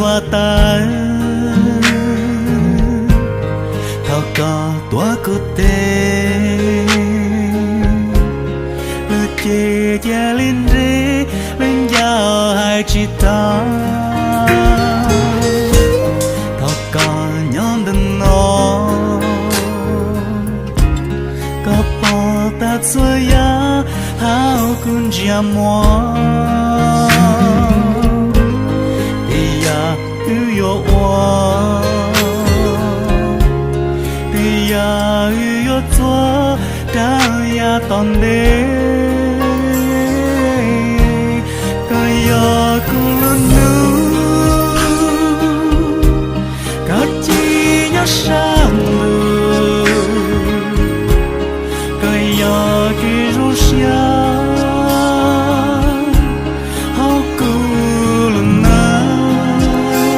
ua tawv, thov koj tuav kuv tes. Lub cev cia li nres, lub ncauj hais tsis tau. Thov koj nyob ntawm no, koj pom tag txhua yam hauv kuv ntsej muag. Tej yam wb yuav ua, tej yam wb yuav txuag rau yav tom ntej. Koj yog kuv lub hnub, koj ci nyob sab ntuj, koj yog kev zoo siab hauv kuv lub neej,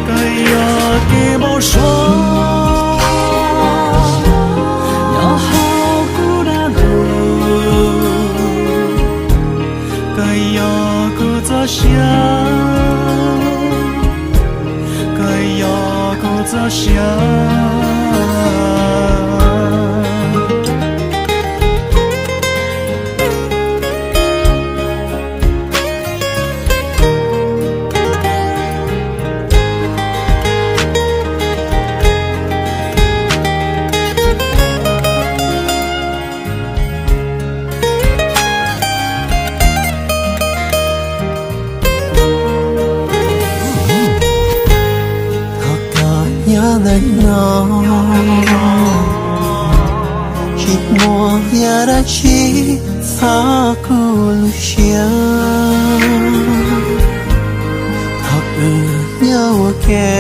koj yog kev npau suav nyob hauv kuv dab ntub, koj yog kuv txoj sia, koj yog kuv txoj sia. Thov koj nyob ntawm no, tsis muaj yam dab tsi txog kuv lub siab. Thov wb nyob ua ke,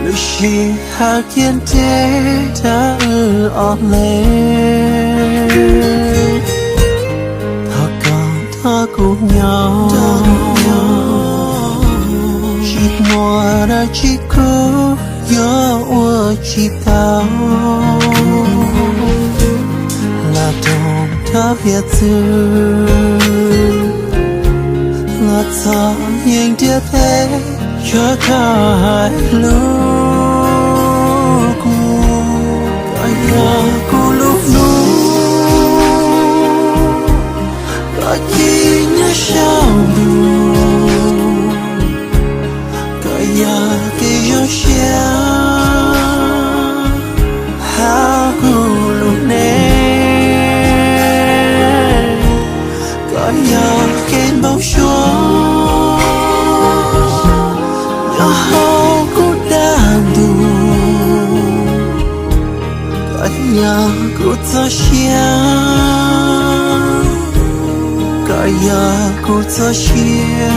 lub sij hawm cia nres rau wb ob leeg. Thov koj nrog kuv nyob, tsis muaj dab tsi kuv yuav ua tsis tau. Los rau nrog hiav txwv, los txog yeej ntiaj teb, tsuav koj hais lus kuv. Koj yog kuv lub hnub, koj ci nyob sab ntuj, koj yog kev zoo siab hauv kuv lub neej, koj yog kev npau suav nyob hauv kuv dab ntub, koj yog kuv txoj sia, koj yog kuv txoj sia.